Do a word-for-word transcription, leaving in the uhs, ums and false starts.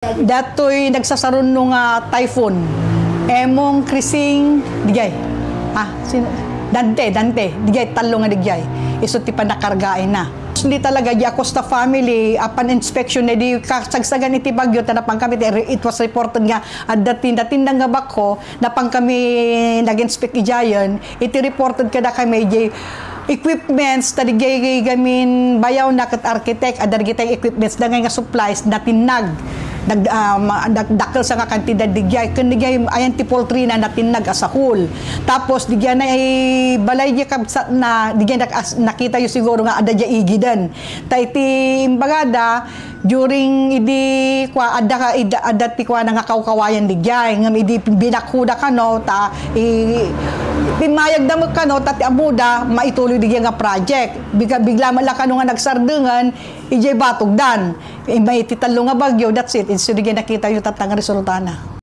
Datoy nagsasarunno nga typhoon. Emong, Krising, digay. Ah, sino? Dante, Dante. Digay, tallo nga digay. Isu ti panakargaenna. Hindi talaga, di Acosta family, apan inspection na di kasagsagan iti bagyo, ta napan kami, it was reported nga adda tinda, tinda nga backhoe, napan kami nag-inspect idiayen, iti reported kada kami, di equipments, ta digay gamin bayaw na ket architect, adda digitay equipments, dagay nga supplies, natinnag. Nag, um, nagdakkel sa nga kantidad digay. Ken digay ayan ti poultry na natinnag as a whole. Tapos digay na ay balay di kabsat na, digay nak-, as-, nakita yu siguro nga adda di igiden. Ta iti imbagada, during idi kwa, adda ka, id-, adda ti kwa na nga kawkawayan digay. Ngem idi binakhuda kano, ta, i-, pimmayag da met kano, ta ti amuda, maituloy digay nga project. Bigla, bigla met la kano nga nagsardengen, ijay batogdan. Imbay iti tallo nga bagyo, that's it. Isu digay nakita yu tatta nga resultana.